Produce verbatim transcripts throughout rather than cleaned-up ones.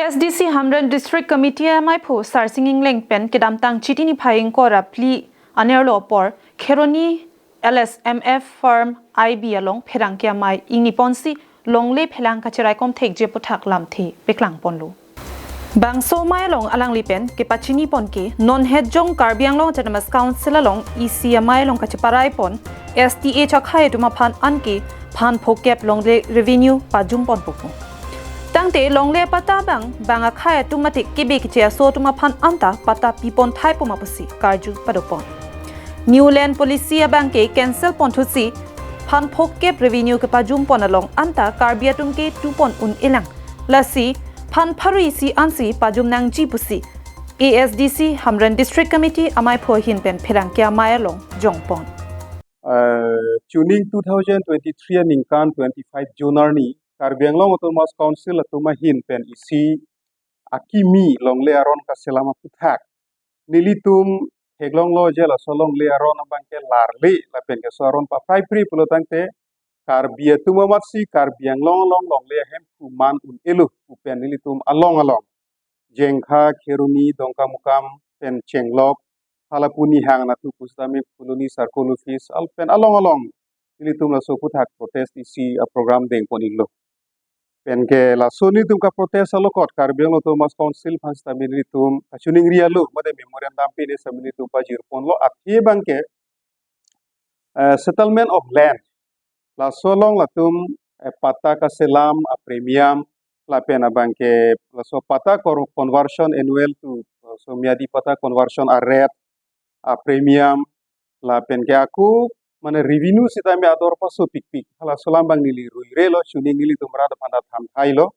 S D C Hamren District Committee amaiphu Sarsing Engleng pen kedamtang Chiti niphai ingkoi ra phli anerlo apor Kheroni L S M F Farm I B along pherangke amei ingni ponsi longle phelang kacheraikom thekji aputhak lamthe peklangponlo. Bangso amei along alangli pen kepachini pon ke non het jong Karbi Anglong Autonomous Council along isi amei along kacheparai pon S T H akhei atum aphan anke phan phokep longle revenue pajum ponpo pu. Tangte longle apatta abang bang akhei atum mate kebe keche aso atum aphan anta patta pipon thai poma pusi karju padopon. New Land Policy abang ke cancel ponthusi phan phokep revenue kepajum pon along anta Karbi atum ke tupon un-elang. Lasi phan pharo isi ansi pajum nangji pusi A S D C Hamren District Committee amaiphu ahin pen pherangke amei along jongpon. Eh, chuning two thousand twenty-three aningkan twenty-five June arni Karbi Anglong Autonomous Council atum ahin pen isi akimi longle aron kaselam aputhak nelitum theklonglo je laso longle aron abang ke larle lapen ke so aron paphrai phri pulo tangte Karbi atum amatsi Karbi Anglong along longle ahem kuman un-elo pu pen nelitum along along Jengkha, Kheroni, Dongkamukam pen Chenglok, Halapuni hang natu pusitame Phuloni Circle Office al pen along along nelitum laso aputhak protest isi a program dengpon iklo. Pen ke laso nelitum ka protest alokot Karbi Anglong Autonomous Council aphan sitame nelitum kachiningri alo mate memorandum pine sitame nelitum pajirponlo athe abang ke eh, settlement of land. Laso along latum eh, patta kaselam a premium lapen abang ke laso patta kor- conversion annual to eh, so miyadi patta conversion a rate a premium lapen ke ako mane revenue sitame ador paso pikpik. Halaso alam abang neli ruirelo chuning nelitum rat aphan ta than thailo.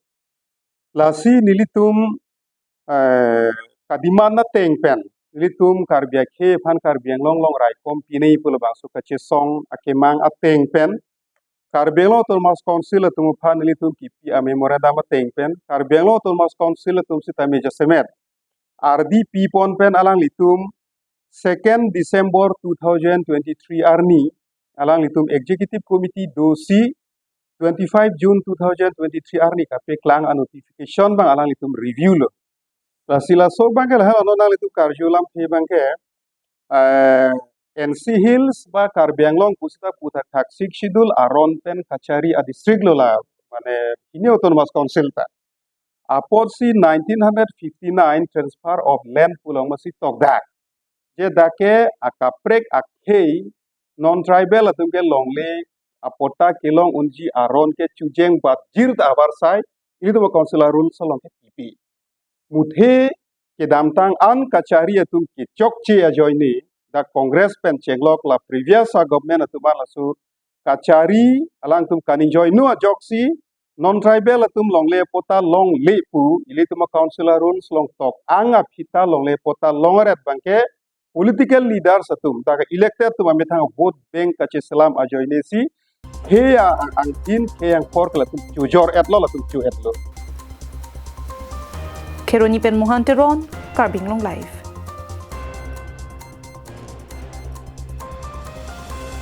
Lasi nelitum eh, kademand ateng pen nelitum Karbi akhei aphan Karbi Anglong along raikom pine pu labangso kachesong akemang ateng pen Karbi Anglong Autonomous Council atum aphan nelitum kipi a memorandum ateng pen Karbi Anglong Autonomous Council atum sitame jasemet ardi pipon pen alanglitum second December two thousand twenty-three arni alanglitum Executive Committee dosi twenty-five June two thousand twenty-three arni kapeklang a notification abang alanglitum review lo. Lasi laso abang ke lahen non nanglitum karju lamthe abang ke eh, N C Hills ba Karbi Anglong pusita puthak thak Sixth Schedule aron pen kachari a district lo la mane hini Autonomous Council ta. Apotsi nineteen hundred fifty-nine transfer of land pu along masi tokdak. Je dak ke akaprek akhei non tribal atum ke longle apatta kelong unji aron ke chujeng bat jir ta abar sai ilitum council a rules along ke pipi. Muthe kedamtang an kachari atum kechokche ajoine dak Congress pen chenglok la previous a government atum an laso kachari alangtum kaning joinu ajoksi non tribal atum longle patta longle pu ilitum a council a rules along tok ang aphi ta longle patta long aret abang ke political leaders atum dak elected atum amethang vote bank kacheselam ajoine si he a ang angtin he angphor ke latum chojor etlo latum cho etlo. Kheroni pen Mohan Teron, Karbi Anglong Live.